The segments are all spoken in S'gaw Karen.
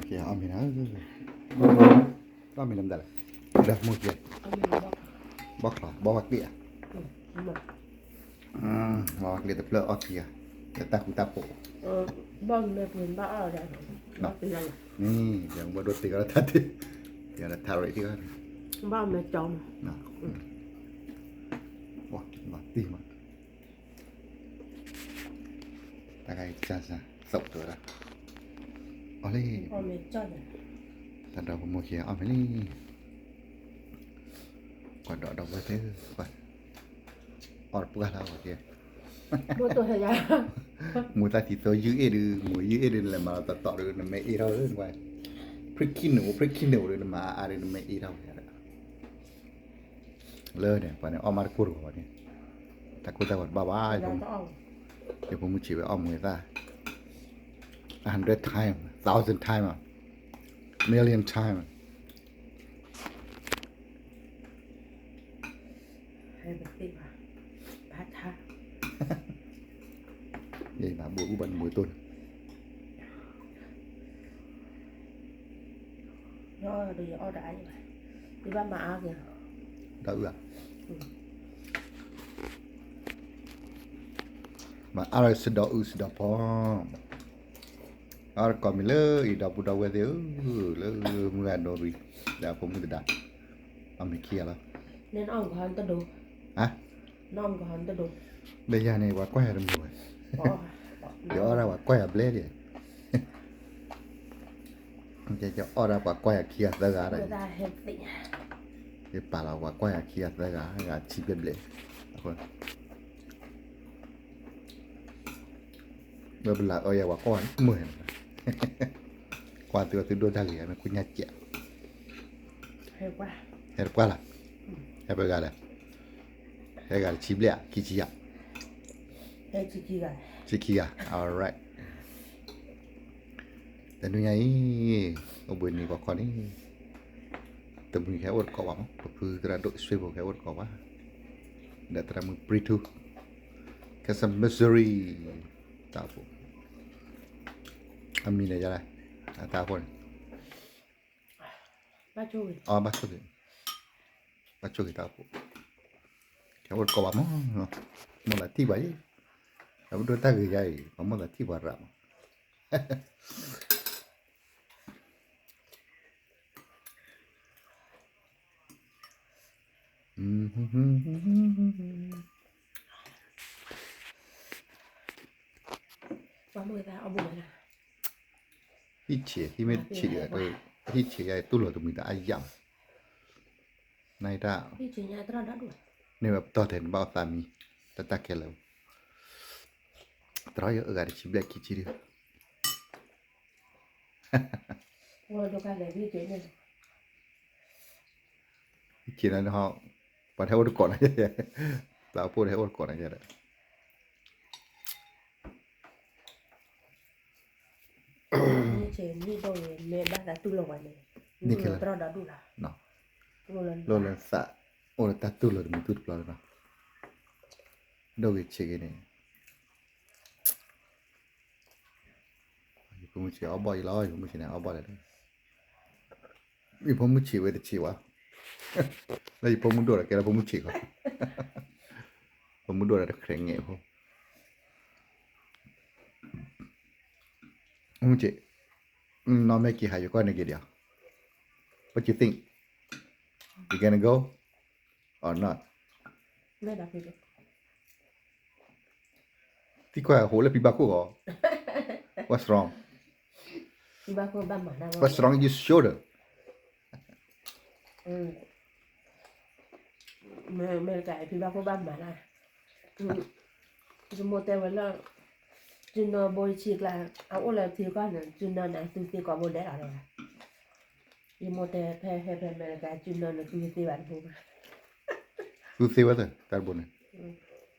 ကဲအီၣ်မ့ၤနၤ, အီၣ်မ့ၤလၢမတၤလဲၣ်, ဒီးမိၢ်ကဲ, ဘီၣ်ချီ, ဘီၣ်ဝဲကျ့ဧါ, ဘီၣ်ဝဲကျ့တဖျၢၣ်အီၣ်ခံဂၤ, ဒီးတၢ်ဃူတၢ်ဖိး, ဘီၣ်မ့ၢ်ပှ့ၤဘၣ်အီၣ်ဒီး, န့ၣ်, ယဘီၣ်ဒိတ့ၢ်ကီးလၢတၢ်တ့ၢ်, ယဒီးထါရံၣ်တ့ၢ်, ဘီၣ်မ့ၢ်ကၠီမး, ဘီၣ်တံၢ်မး, တၢ်ဂၤအံၤကစၢ်စၢ်, သးတဝဲဒၣ်, အီၣ်လံ, တၢ်ဒီးပမိၢ်ခံဂၤအီၣ်မ့ၤလံ, ကွၢ်ဒီးဒီပုၢ်ဝဲၢ်သ့ၣ်, အီၣ်တပှၢ်လၢအဂီၢ်ကဲ, မိၢ်တၢ်ထံၣ်သိယုၢ်အ့ၣ်ဒုး, မိၢ်ယုၢ်အ့ၣ်ဒုး နလဲၤမၤလီၤတီတီဒုး နမ့ၢ်အ့ၣ်ထီၣ်ဧၢ, ဖရံခံနိၣ်, ဖရံခံနိၣ်ဒုး နမၤအါအါဒုး နမ့ၢ်အ့ၣ်ထီၣ်ဝဲဒၣ် လၢန့ၣ် ပှၤန့ၣ်အီၣ်မးတကိၢ်တဂီၤဘၣ်န့ၣ်, တၢ်ကိၢ်တၢ်ဂီၤတဘၣ်ဘၣ်, ယဖိမုၣ်ဆံးဝဲအီၣ်မ့ၤသၣ်, a hundred time, thousand time, million time, ယဘၣ်ဘိၣ်အူဘၣ်နဘိၣ်တိၢ်န့ၣ်, ယဘၣ်မၤအါက့ၤ, ဒီးအုၣ်ဧါ, မၤအါရၢစဒီးအုၣ်စဒီးဖီ, အီၣ်တကိးမံၤလၢအံၤဒီပုၢ်ဒီဝဲၢ်သ့ၣ်ဧၢ, လၢမုၢ်ဂၤဒိရံ, လၢအဖိမုၣ်သဒါ, အီၣ်မ့ၤခံဂၤလီၤ, မ့ၢ်ယၤန့ၣ် ပှၤကွၢ်ယၤတမုာ်ဝဲ, ယအီၣ်ဒၣ်ပှၤကွၢ်ယၤဘျဲၣ်ဒံး, ယအီၣ်ဒၣ်ပှၤကွၢ်ယၤခံဂၤသၢဂၤဒၣ်, ယပာ်လီၤပှၤကွၢ်ယၤခံဂၤသၢဂၤ, ဂၤဆံဘျဲၣ်ဘျဲၣ်, အဃိ လၢပလၢအီယဲပှၤကွၢ်မုာ်, ကွၢ်သုဝဲသုဒိၣ်တၢ်ဂ့ၤ မ့ၢ်ခိၣ်ညါစဲး, ဟဲတပှၢ်လၢ်, ဟဲပဂၤလဲၣ်, ဟဲဂၤတဆံဘျဲၣ်ဧါ, ခံဆံယၤ, ဆံခံဂၤ, alright, တနွံညါအံၤ, အိၣ်ဘှံးနံၤကီၢ်ခီန့ၣ်, တမုာ်ကဟဲအိၣ်တကိးဘၣ်မး, ပဖုသရၣ်ဒိၣ်ဆွ့ဖိကဟဲအိၣ်တကိးဘၣ်, ဒီးသရၣ်မုၣ်ပြံထူ, ခဲစၢ် Missouri, တၢ်အိၣ်ဖှိၣ်, အမံၤန့ၣ်ယလဲၣ်, အတၢ်အိၣ်ဖှိၣ်န့ၣ်, အဘၣ်ဆိၣ်ဂ့ၤ, ဘၣ်ဆိၣ်ဂ့ၤတၢ်အိၣ်ဖှိၣ်, ကဟဲအိၣ်တကိးဘၣ်မး, မိၢ်သးထံၣ်ပှၤယဲ, အပဒိၣ်တၢ်ဂ့ၤယါအံၤ ပှၤမိၢ်သးထံၣ်ပှၤရၤမး ဟံၣ်ဆံး, ဟံၣ်ဆံး, ဟံၣ်ဆံးယၤတူၢ်လီၤတမံၤတအါယၤမး, နတၢ်, န့ၢ်ဝဲပတီၢ်ထဲန့ၣ်ဘၣ်အီၣ်သးမံ, တၢ်တၢ်ခဲလၢာ်, တြီယအဂၤတဆံဘျဲၣ်ခံဆံဒု ဟံၣ်ဆံးန့ၣ်ဟီ, ပှၤတဟဲအိၣ်တကိးနၤ, တၢ်အိၣ်ဖှိၣ်တဟဲအိၣ်တကိးနၤဒီး န့ၣ်ခဲလၢာ်, လိၣ်လၢသး, အိၣ်လၢတၢ်တူၢ်လိာ်တမံၤတူၢ်တပျီလီၤ, ဒိၣ်ဂ့ၤဆံးဂ့ၤန့ၣ်, ယဖိမုၣ်ဆံးအီၣ်ဘီၣ်အံၤလီၤ, ယဖိမုၣ်ဆံးန့ၣ်အီၣ်ဘီၣ်လဲၣ်, ယဖိမုၣ်ဆံးဝဲတဆံးဝဲ, လၢယဖိမုၣ်ဒိၣ်ဒီးကဲလၢဖိမုၣ်ဆံးဃီ, ဖိမုၣ်ဒိၣ်ဒီးတခရဲးငဲးဖိ မုၢ်က့, နီၢ်မဲာ်က့ၤဟးယိၤကီၢ်န့ၣ်က့ၤဒံး, What you think? You gonna go or not? သံကွၢ်ဟိးလၢဖံဘၣ်ခိၣ်ဂီၤ, What's wrong? What's wrong in your shoulder? အမဲရကၤဖံဘၣ်ခိၣ်ဘၣ်မၤလၢ်, ယမိၢ်တဲဝဲလၢ စုနီၤဘိတဆံကျါ, အအိၣ်လၢထံကီၢ်န့ၣ် စုနီၤန့ၣ်သူသ့ကိးဘိဒဲးလီၤလီၤ, ယမိၢ်တဲဖဲဟဲဖဲအမဲရကၤ စုနီၤန့ၣ်သူတသ့ဘၣ်တဘိဘၣ်, သူသ့ဝဲသ့ၣ်တၢ်တဘိန့ၣ်,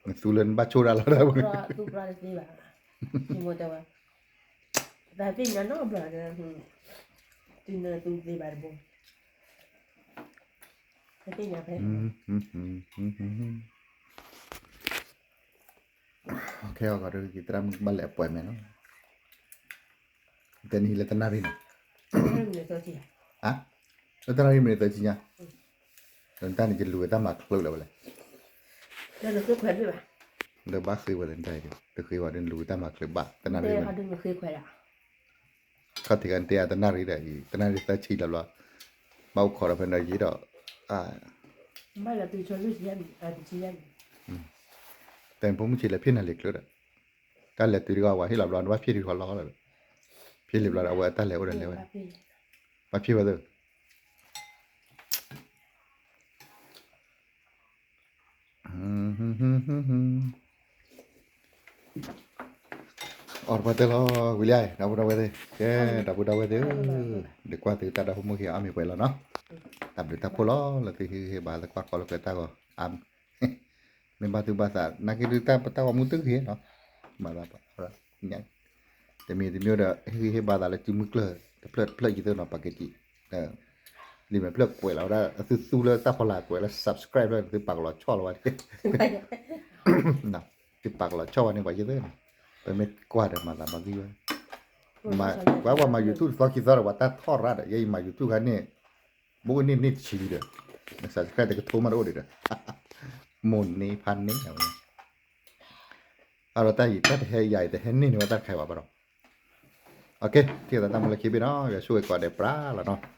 နသူလၢနဘၣ်ဆိၣ်ဒၣ်လီၤတၢ်တဘိန့ၣ်, သူပြၢ်တသ့ဘၣ်, ယမိၢ်တဲဝဲ, တၢ်သ့ၣ်ညါနီတဘျီဒီး, စုနီၤသူတသ့ဘၣ်တဘိ ခဲအံၤဂီၤဒီး ယသရၣ်မုၣ်ဘၣ်လဲၤအပှဲၤမဲာ်လီၤ, တဲနံၤလၢတနၣ်ရံၣ်နီၤ, လၢတနၣ်ရံၣ်မံးနံးသၢဆံညါ, တၢ်န့ၣ်ယလူၤဝဲတၢ်မၤချၢးလၢၤဝဲလဲၣ်, ဒီးဘၣ်ဃ့ဝဲတနၣ်ရံၣ်ဒီး တဃ့ဝဲဒ်လူၤဝဲတၢ်မၤချၢးဘၣ် တနၣ်ရံၣ်မံးနံး ခီၣ်ထံးကနတဲအတနၣ်ရံၣ်ဒီးအံၤ တနၣ်ရံၣ်သၢဆံလီၤဘျီ, ဘၣ်အိၣ်ခိးဒီးဖဲဒီးယံၤဒီး တၢ်ဖိမုၣ်ဆံးလဲၤဖံးနၤလံၤကျၢၤဒီး, တၢ်လဲၤတုၤတဂၤဝဲဟ့ၣ်လီၤဘျီ နဘၣ်ဖံးဒံးထီၣ်လီၤလၢၤ, ဖံးလံာ်ဘျီဒီး အဝဲအတၢ်လဲၤအိၣ်ဒီးလဲၤဝဲ, ဘၣ်ဖံးဝဲသ့ၣ် အီၣ်တပှၢ်တဲလီၤ ဝံၤလံ ဒီပုၢ်ဒီဝဲၢ်သ့ၣ်, ကဲ ဒီပုၢ်ဒီဝဲၢ်သ့ၣ်ဧၢ, ဒုးကွၢ်သုတၢ်ဒီဖိမိၢ်ခံအီၣ်မ့ၤပှဲၤလီၤနီၤ, တၢ်ဘျုးတၢ်ဖှိၣ်လီၤ လၢသုဟ့ၣ်ဂံၢ်ဟ့ၣ်ဘါသကိးကိးလၢပှဲၤတၢ်ဂီၤ, မ့ၢ်ဘၣ်သူၣ်ဘၣ်သး နာ်က့ဒုးတၢ်ပတၢ်ဂီၤမူသုဂ့ၤနီၤ, မၤသး တမံၤတမံၤဒီး ဟ့ၣ်ဂံၢ်ဟ့ၣ်ဘါသးလၢစုမုၢ်ကျၢၢ်တဖျၢၣ်တဖျၢၣ်ယံၤသ့နီၤ ပက့ၤကံၣ်, လံာ်မဲာ်ဖျၢၣ်ကွဲးလီၤဝဲဒၣ် အသုသူလၢတၢ်ဖီလာ်ကွဲးလၢ subscribe လၢသုပာ်ကလီၤဆီလီၤဝဲန့ၣ် သုပာ်ကလီၤဆီဝဲန့ၣ်ပှၤယံၤသ့နီၤ, ပမ့ၢ်ကွၢ်ဒီးမၤသးမၤသံဝဲ, ပှၤပှၤမၤ YouTube တသီခံသီဒီး ပှၤတၢ်ထီၣ်ရၣ်ဒီး ယဲယမၤ YouTube ခါန့ၣ် ဘိၣ်ကန့ၢ်န့ၢ်ဆံးဒီး subscribe တကထိမးတအိၣ်ဒံးဒီး မိၢ်န့ၢ်ဖါန့ၢ် အဒီးတၢ်ယံၤတၢ်တဟဲယၤအံၤတဟဲန့ၢ်န့ၢ်ဝဲတၢ်တခါဘၣ်ဘၣ်ဒီး, ထံၣ်သးတၢ်မူလၢခံဘ့ၣ်နီၤ ယွၤဆိၣ်ဂ့ၤကိးဂၤဒဲးပြးလီၤနီၤ,